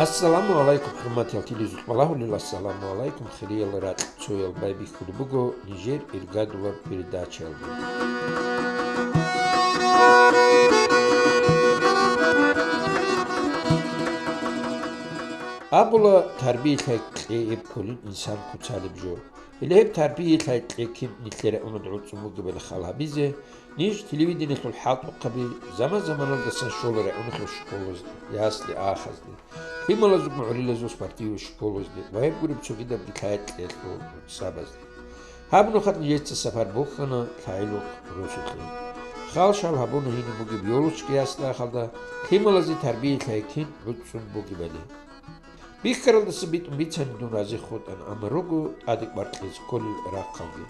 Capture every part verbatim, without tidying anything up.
Ассаламу гӀалайкум, хӀурматиял телезухъ балагьулел, ассаламу гӀалайкум, хириял ракьцоял, байбихьулеб буго нижер иргадулаб передачаялда. Абула, тарбиялъе кьей эб кколин инсан куцалеб жо. Гьеле гьеб тарбиялъе кьей кин нилъер районалда гӀуцӀун бугебали хал гьабизе, ниж телевидениялъул хӀалтӀухъаби заман-заманалдасан щола районалъул школазде, ясли-ахазде, лъималазул, мугӀлилазул спортивный школазде ва гьеб гуреб цогидабги лъай кьеялъул цӀабазде. Гьаб нухалъ нижеца сапар бухьана ЛъагӀилухъ росулъе. Хал-шал гьабуна гьениб бугеб ёлочка ясли-ахалда лъималазе тарбиялъе кин гӀуцӀун бугебали. Бихьаралдаса битӀун бицани дун рази хутӀана, амма руго тӀаде кӀвар кьезе кколел рахъалги.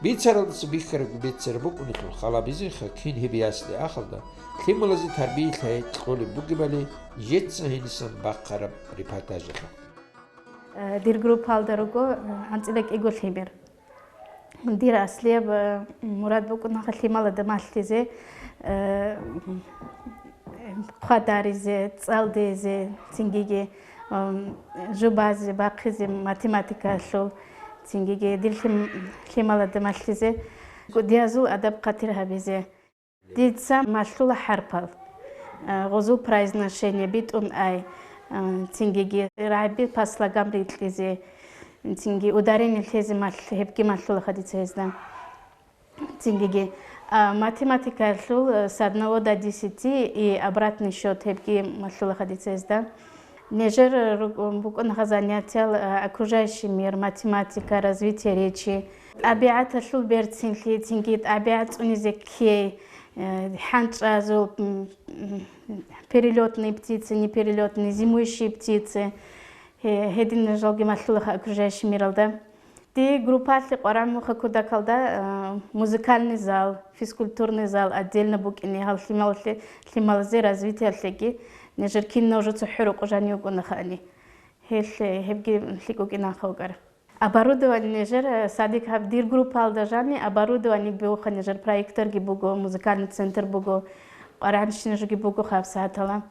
Бицаралдаса бихьарабги беццараб букӀунелъул хал гьабизеха кин гьеб ясли-ахалда лъималазе тарбиялъе кьолеб бугебали нижеца гьенисан бахъараб репортажалъухъ. Э, дир группаялда руго, э, анцӀила кӀиго лъимер. Дир аслияб, э, мурад букӀунаха лъималазда малъизе, э, хъвадаризе, цӀалдезе, цингиги, м, жубазе, бахъизе математикаялъул, цингиги дир лъим-, лъималазда малъизе, кӀудиязул адаб-хъатир гьабизе. Дица малъула хӀарпал, а, гъозул произношение битӀун ай, а, цингиги рагӀаби по слогам рикьизе, цинги ударение лъезе малъ-, гьебги малъулаха дица гьезда. Цингиги, а, математикаялъул, а, с одного до десяти и обратный счёт гьебги малъулаха дица гьезда. Нижер рукӀун букӀунаха занятиял, а, окружающий мир, математика, развитие речи, тӀабигӀаталъул берцинлъи, цинги тӀабигӀат цӀунизе ккей, э, хӀанчӀазул, м, м, перелётные птицы, неперелётные, зимующие птицы, гье-, гьедин жалги малъулаха окружающий миралда. Дие группалъе къваран муха кудакалда, э, музыкальный зал, физкультурный зал отдельно букӀине, гьал лъималалъе, лъималазе развитиялъеги нижер кинав жо цохӀо рукъу жанив вукӀунаха ани. Гьелъ, гьебги лъикӀ вукӀинанха вукӀар. Оборудование нижер, э, садик гьаб дир группаялда жани оборудование бугоха нижер, проекторги буго, музыкальный центр буго, къваригӀанщина жоги буго гьабсагӀатала.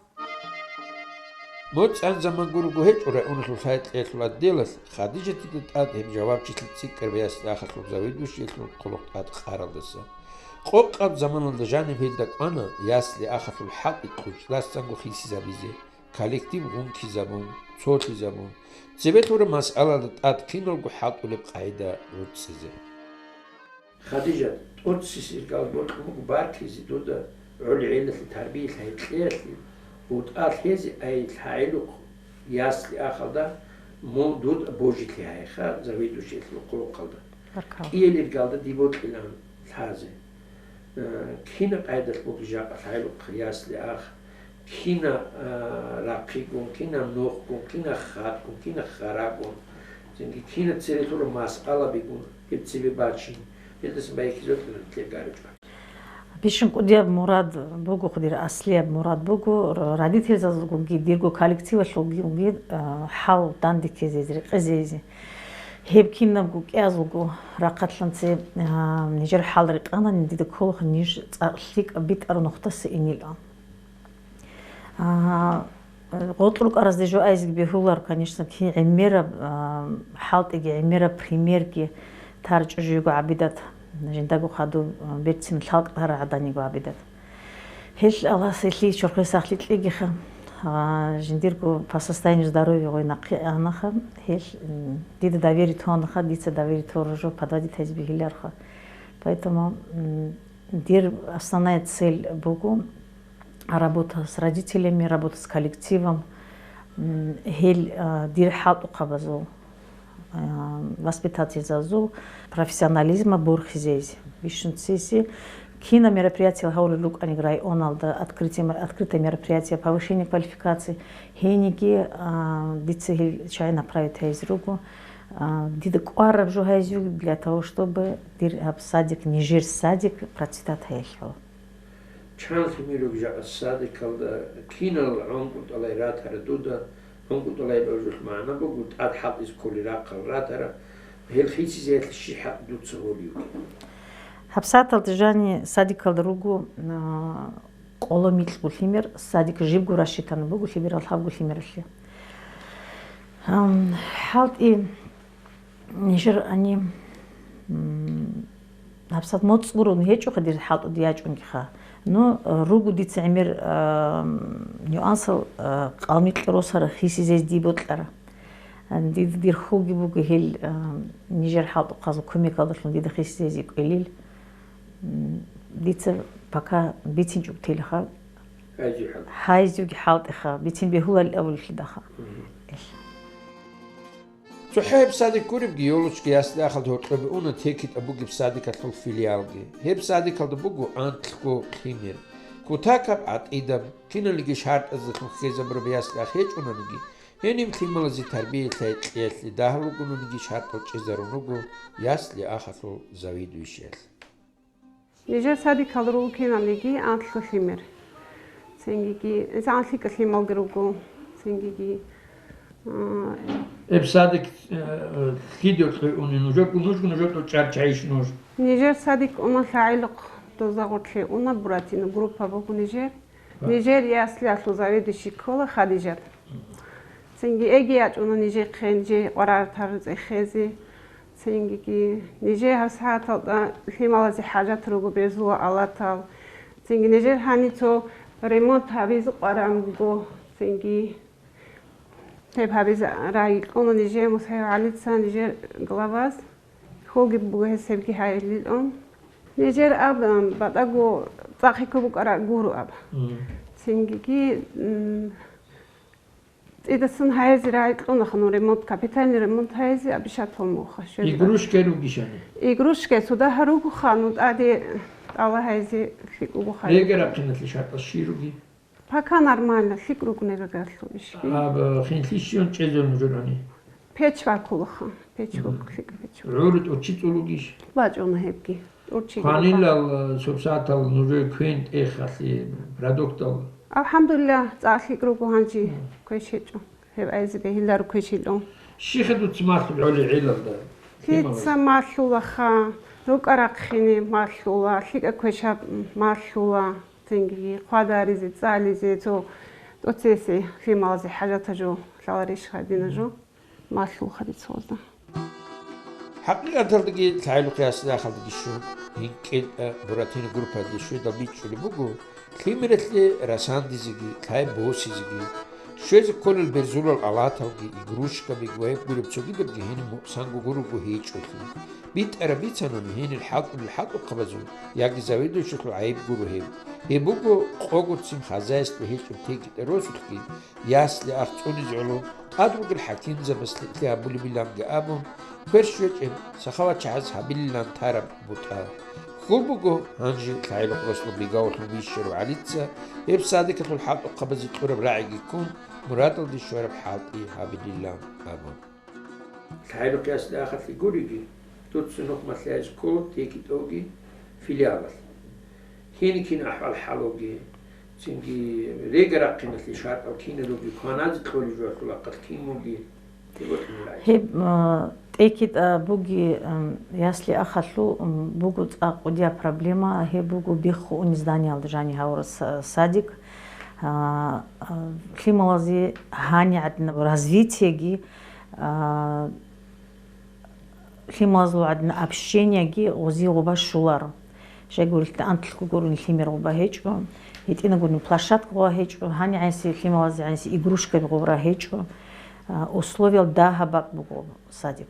МоцӀан заман гурого гьечӀо районалъул лъай-кьеялъул отделалъ Хадижатида тӀад гьеб жавабчилъи цӀикӀкӀараб ясли-ахалъул заведующиялъул хъулухъ тӀад кьаралдаса. Къокъаб заманалда жаниб гьелда кӀвана ясли-ахалъул хӀалтӀи кьучӀдасанго хисизабизе, коллектив гъункизабун, цолъизабун, цебе лъураб масъалалда тӀад киналго хӀалтӀулеб къагӀида гӀуцӀизе. Хадижат, тӀоцис иргал бокьун буго баркизе дуда гӀолигӀелалъе тарбиялъе кьеялъе, бутӀа лъезе ай ЛъагӀилухъ ясли-ахалда, мун дуда божилъи гьайха заведующиялъул хъулухъалда. Баркала. КӀиел иргалда дие бокьилан лъазе. Э, кина къайдалъ буго жакъа ЛъагӀилухъ ясли-ах, кина, а, рахъигун, кина нухгун, кина хатӀгун, кина харагун, цинги кина церелъура масъалабигун гьеб цебе бачин, гьелдасан байхьизаб кьегаричӀо. Бищун кӀудияб мурад буго, хъудир аслияб мурад буго, р-, родительзазулги, дирго коллективалъулги, а, хӀал дандеккезе, рекъезезе. Гьеб кинабго кӀиязулго рахъалъанце, а, нижер хӀал рекъанани, дида кколаха ниж цӀакъ лъикӀ битӀараб нухдаса инилан. А, гъоркь рукӀаразде жо айзеги бегьулар, конечно, кин гӀемераб, а, хӀалтӀиги, гӀемераб примерги тарчӀо жиего гӀабидат, жиндаго хадуб, а, берцин лъалкӀ тарагӀаданиго гӀабидат. Гьел Аллагьас гьелъие чорхое сахлъи кьегиха, а, жиндирго по состоянию здоровья гъой нахъе анаха, гьел, м, дида доверие тонаха, дица доверие тора жо подводить гьазе бегьиларха. Поэтому, м, дир основная цель буго работа с родителями, работа с коллективом, м, гьел, а, дир хӀалтӀухъабазул, а, воспитательзазул профессионализма борхизейзе. Бищунциси кина мероприятиял гьавулел рукӀаниг районалда, открытие, открытое мероприятие, повышение квалификации, гьениги, а, дица гьел чагӀи направить гьайзе руго. А, дида кӀвараб жо гьайзе руго для того, чтобы дир гьаб садик, нижер садик процветать гьайилъала. Чан лъимер руго жакъа садикалда, кинал гӀунгутӀалай ратара дуда, гӀунгутӀалай бажулъ магӀна буго, тӀад хӀалтӀизе кколел рахъал ратара, гьел хисизеялъе щиб хӀакъ дуца гьолев? ГьабсагӀаталда жани садикалда руго, а, къоло микьго лъимер, садик жибго рассчитана буго лъимерал гьабго лъимералъе. Ам, хӀалтӀи нижер ани, м, гьабсагӀат моцӀ гурони гьечӀоха дир хӀалтӀуде ячӀунгиха. Ну, руго дица гӀемер, ам, нюансал, а, къалмикье росара хисизез дие бокьара. Дида дир хьулги буго гьел, а, нижер хӀалтӀухъазул кумекалдалъун дида хисизезе кӀвелил. М, дица пока бицинчӀого телеха. Гьайзухъан. Гьайзуги хӀалтӀиха, бицин бегьуларел абулелъидалха. Мгм. ЦохӀо гьеб садик гуребги, Ёлочка ясли-ахалда гьоркьобе уна ТекитӀа бугеб садикалъул филиалги. Гьеб садикалда буго анлъго лъимер, кутакаб гӀатӀидаб, киналниги шартӀаздалъун хьезабураб ясли-ах гьечӀонаниги, гьениб лъималазе тарбия-лъай кьеялъе дагьал ругонаниги шартӀал чӀезарун руго ясли-ахалъул заведующиялъ. Нижер садикал руго киналниги анлъго лъимер. Цингиги, гьезан лъикӀа лъималги руго. Цингиги, а, Эб садик, э, лъиде кьуй уни нужер, нужго нужер тӀочӀар чайищ нуж? Нижер садик уна лъагӀалихъ доза гъорлъе уна, Буратино группа буго нижер. Нижер яслиялъул заведующий ккола Хадижат. Цинги эги ячӀуна нижехъе, нижее къварагӀатал цӀехезе. Цингиги нижее гьабсагӀаталда лъималазе хӀажат руго берзула алатал. Цинги нижер гьанив цо ремонт гьабизе къваран буго. Цинги гьеб гьабизе рагӀи кьуна нижее Мусаев ГӀалица, нижер главас. Хьулги буго гьес гьебги гьайилилан. Нижер аб, ам, батӀаго цӀакъ гьикъго букӀараб гуро аб. Мгм. Цингиги, м, цӀидасан гьайзе рагӀи кьунаха, ну, ремонт, капитальный ремонт гьайзе абишатал муха, щвезаб. Игрушка ругищани? Игрушка цо дагьа ругоха, ну, тӀаде тӀала гьайзе лъикӀ бугоха. Регерахъиналъе шартӀал щи руги? Пока нормально, лъикӀ ругунел рагарлъу ишги. Аб, хинлъи щиван чӀезел нужерани? Печ бакулаха, печ Мгм. бакулаха, лъикӀ печ. ГӀур тӀурчи цӀулугищ? БачӀуна гьебги. ТӀурчи Хванилал, э, субсатал нужер квен тӀехалъе продуктал? АлхӀамдулиллагь, цӀакъ лъикӀ руго гьанжи Мгм. квеш гьечӀо. Гьеб айзе бегьиларо квеш гьелъул. Щихъе дуца малъул гӀоле гӀелалда? Дица малъулаха, рукӀа рахъине малъула, лъикӀа квешаб малъула. Цинги хъвадаризе, цӀализе, цо тӀоцесе лъималазе хӀажатаб жо лъаларищ гьадина жо, малъулха дица гьозда. ХӀакъикъаталдаги лъагӀалихъ ясилахъалдаги щун, гьинкӀел, а, Буратино группаялде щведал бичӀчӀулеб буго, лъимералъе расандизеги, лъай босизеги, щвезе кколел берзулал алаталги, игрушкабиги ва гьеб гуреб цогидабги гьениб мукъсанго гурого гьечӀолъи. БитӀараб бицанани гьенир хӀалтӀулел хӀалтӀухъабазул яги заведующиялъул гӀайиб гуро гьеб. Гьеб буго къогоцин хозяйство гьечӀеб ТекитӀа росулъги, ясли-ах цӀунизе гӀоло, тӀад ругел хӀакимзабаз лъикӀлъи гьабулебиланги абун, квер щвечӀеб, сахаватчагӀаз гьабилилан тараб бутӀа. Хьул буго, гьанже лъагӀалихъ росулъ бегавуллъун вищарав ГӀалица гьеб садикалъул хӀалтӀухъабазе кьураб рагӀиги ккун, мурадалде щвараб хӀалтӀи гьабилилан абун. ЛъагӀалихъ ясли-ахалъе гуриги, дуца нухмалъ яйзе ккола ТекитӀоги филиалалъ. Кин-кин ахӀвал-хӀалуги, цинги регарахъиналъе шартӀал киналуги, кваназе кьолеб жоялъул ахъалъ кин буги, гьеб бокьун рагӀи. Гьеб, а, ТекитӀа буги, ам, ясли-ахалъул, ам, буго цӀакъ кӀудияб проблема, гьеб буго биххун уни зданиялда жани гьавураб са-, садик. А, а, лъималазе гьанигӀадинаб развитиеги, а, лъималазул гӀадин общениеги гъозие гъуба щоларо. Щайгурелъул анлъго гурони лъимер гъуба гьечӀо, гьитӀинаб гурони площадка гъуба гьечӀо, гьанигӀанси лъималазе гӀанси игрушкаби гъубра гьечӀо. А, условиял дагьаб бакӀ буго садик.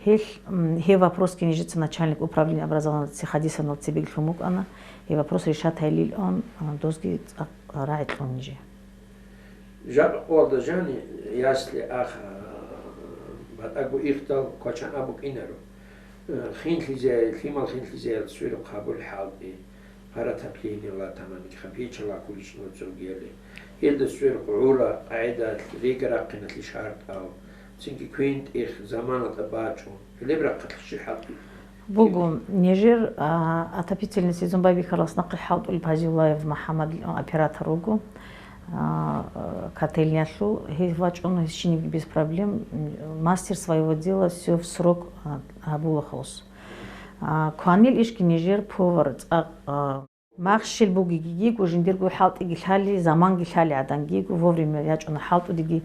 Гьел, м, гьеб вопросги нижеца начальник управления образованиялъе хадисанал цебеги лъун букӀана, гьеб вопрос решать гьайилилан, а, дозги цӀакъ рагӀи кьун нижее. Жакъа къоялда жани ясли-ах батӀаго ихдал квачан абукӀинаро. Хинлъизеяй, лъимал хинлъизеял сверухъ гьабулел хӀалтӀи, гьаратаблъи гьенив латананиги хаб гьечӀал вакулищ нуцӀругияли. Гьелда сверухъ гӀура, къагӀидалъ, регарахъиналъе шартӀал, цинги квен-тӀех заманалда бачӀун, гьелеб рахъалъ щиб хӀалтӀи? Буго, нижер, а, отопительный сезон байбихьаралас нахъе хӀалтӀулеб Пазивлаев МухӀаммад оператор вуго, а, а, котельниялъул, гьев вачӀун гьесчинеги без проблем, м, мастер своего дела, всё в срок, а, гьабула халус. А, кванил ишги нижер повар цӀакъ, а, махщел бугеги йиго, жиндирго хӀалтӀиги лъали, заманги лъали гӀаданги йиго, вовремя ячӀуна хӀалтӀудеги.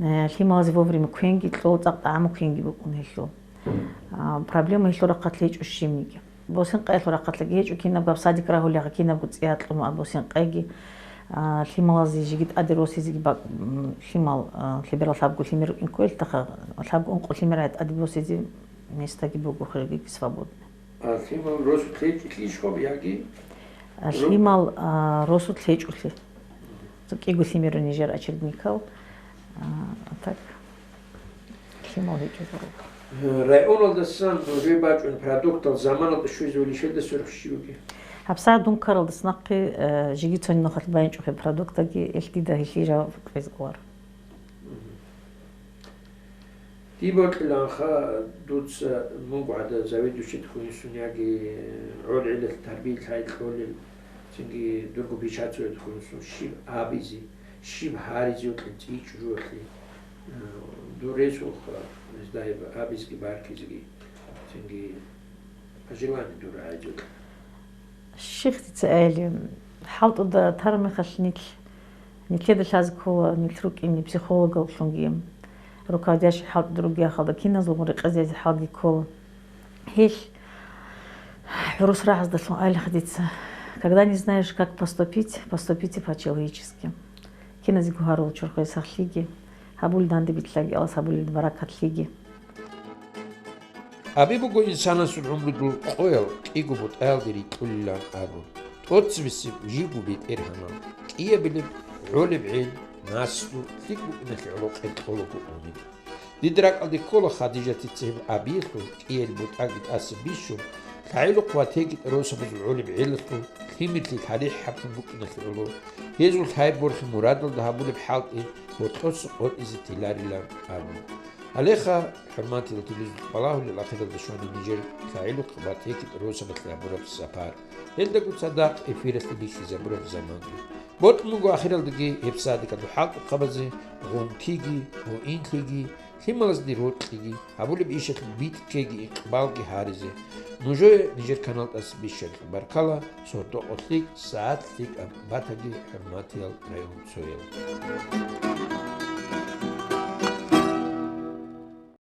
Э, лъималазе вовремя квенги кьола, цӀакъ тӀагӀаму квенги букӀун гьелъул. А, проблема гьелъул рахъалъ гьечӀо щибниги. Босен къаялъул рахъалъаги гьечӀо, кинабго гьаб садик рагьулеха, кинабго цӀиялъ кьума босен къайги. А, лъималазе жеги тӀаде росизеги бак-, м, лъимал, а, лъеберал лъабго лъимер рукӀин кколелъ, лъабго ункъо лъимер гӀай тӀаде босизе местаги буго, хиргиги свободный. А лъимал росулъ гьечӀолъи ишхъаб яги? А, лъимал, а, росулъ гьечӀолъи. КӀиго лъимер нижер очередникал. А, а так, лъимал гьечӀо. Районалдасан нужее бачӀун продуктал заманалда щвезе вилищелда сверх щибги? ГьабсагӀат дун ккаралдаса нахъе, э, жеги цони нухалъ байинчӀухъе продуктаги, ил дида гьелъие жаваб кьезе кӀоларо. Дие бокьилаанха дуца мунго гӀадаб заведующийда хьунисун яги гӀолгӀилалъ тарбиялъ гьай кьолел, цинги дурго бичацоялъ хьунисун щиб абизе, щиб гьаризе вукьин цӀийчӀого лъи, э, дур ресулха, гьезда гьеб абизеги баркизеги, цинги пожелание дур гьайзе вукьин. Щих дица айли, хӀалтӀуда тараб мехалъ нилъ, нилъеда лъазе ккола, нилъ рукӀине психологаллъунги, руководящий хӀалтӀуда ругел халда киназулгун рекъезезе хӀалги ккола. Гьелъ гӀурус рагӀаздалъун айлаха дица: «Когда не знаешь, как поступить, поступите по-человечески». Киназего гьарул чорхое сахлъиги, гьабулел данде битӀлаги Аллагьас гьабулел баракатлъиги. Аби буго инсанасул гӀумрудул къоял кӀиго бутӀаялде рикьулилан абун. ТӀоцебесеб жибго бетӀергьанал, кӀиабилеб гӀолеб гӀел, наслу, лъикӀ букӀиналъе гӀоло къеркьолаго умумул. Дида ракӀалде ккола Хадижатица гьеб абиялъул кӀиабилеб бутӀаги тӀаса бищун, лъагӀалихъ ва текитӀ росабазул гӀолеб гӀелалъул лъимерлъи лъарихӀаблъун букӀиналъе гӀоло, гьезул лъай борхи мурадалда гьабулеб хӀалтӀи гьоркьоса къотӀизе теларилан абун. Гьалеха, хӀурматиял телевизоралъ балагьулел, ахиралда щвана нижер лъагӀалихъ ва текитӀ росабалъе гьабураб сапар. Гьелдаго цадахъ эфиралъе бихьизабураб заманги. Бокьун буго ахиралдаги гьеб садикалда хӀалтӀухъабазе гъункиги, гьуинлъиги, лъималазде рокьиги, гьабулеб ишалъул битӀккеги икъбалги гьаризе. Нужее нижер каналалдаса бищараб баркала, сордо-къо лъикӀ, сагӀат лъикӀаб батаги, хӀурматиял районцоял.